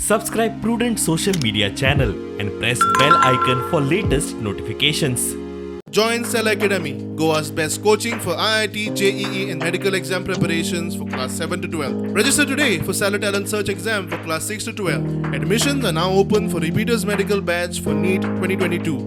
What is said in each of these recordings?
Subscribe Prudent Social Media channel and press bell icon for latest notifications. Join Cell Academy, Goa's best coaching for IIT, JEE, and medical exam preparations for class 7 to 12. Register today for Cellar Talent Search exam for class 6 to 12. Admissions are now open for repeaters medical batch for NEET 2022.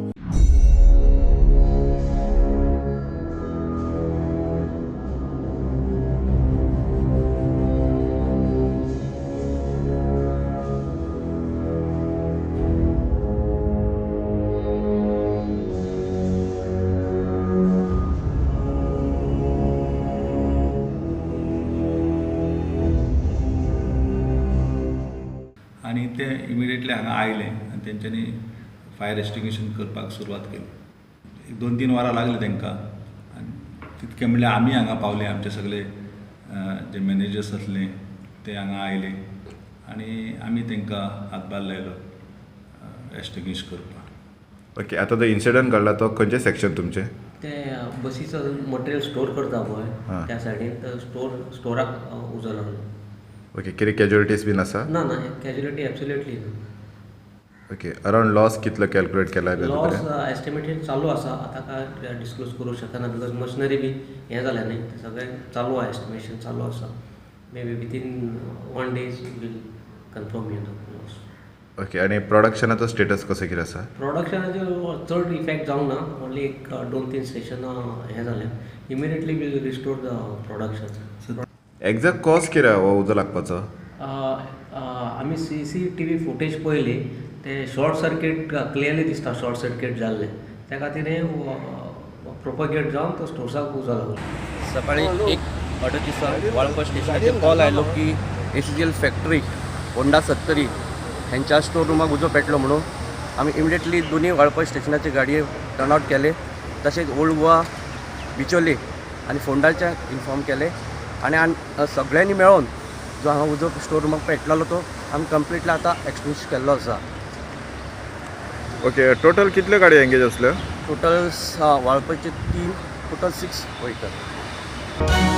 आनी ते immediately हांगा आयले आनी तेंच्यांनी fire extinguishing करपाक सुरवात केली. एक दोन तीन वरां लागलीं तांकां आनी तितके म्हणल्यार आमी हांगा पावले. आमचे सगळे जे मॅनेजर्स आसले ते हांगा आयले आनी आमी तांकां हातभार लायलो एक्सटिंग्विश करपाक. ओके, आतां तो इन्सिडंट घडला तो खंयचें सेक्शन तुमचें? ते बसीचो मटेरियल स्टोर करता पळय, त्या सायडीन स्टोर स्टोराक उजो लागलो. ओके, कितें कॅज्युअलिटीज बीन आसा? ना ना, कॅज्युअलिटी एब्सोल्युटली ना. ओके, अरावंड लॉस कितलो कॅल्क्युलेट केला बी? लॉस एस्टिमेटेड चालू आसा, आतां काय डिस्क्लोज करूंक शकना because machinery बी हें जालें न्ही, तें सगळें चालू आसा, एस्टिमेशन चालू आसा. Maybe within one days we'll confirm you the loss. Okay, आनी प्रोडक्शनाचो स्टेटस कसो कितें आसा? प्रोडक्शनाचेर चड इफेक्ट जावंक ना, ओन्ली एक दोन तीन स्टेशनां हें जालें. Immediately we'll restore the production. Exact cause कितें हो उजो लागपाचो? आमी CCTV footage पळयली, ते शॉर्ट सर्कीट क्लियरली दिसता, शॉर्ट सर्कीट जाल्लें. त्या खातीर हें प्रोपगेट जावन तो स्टोर्साक उजो लागलो. सकाळी 1:38 वाळपय स्टेशनाचेर कॉल आयलो की एसीजीएल फॅक्टरी होंडा सत्तरी हेंच्या स्टोर रुमाक उजो पेटलो म्हणून. आमी इमिडिएटली दोनी वाळपय स्टेशनाचे गाडये टर्न आवट केले, तशेंच ओल्ड गोवा, बिचोली आनी फोंडाचे इन्फॉर्म केले आनी सगळ्यांनी मेळोन जो हांगा उजो स्टोर रुमाक पेटलेलो तो आमी कंप्लिटली आतां एक्सटिंग्विश केल्लो आसा. ओके, टोटल कितल्यो गाडयो एंगेज आसल्यो? टोटल वाळपयचे तीन, टोटल सिक्स व्हेकल.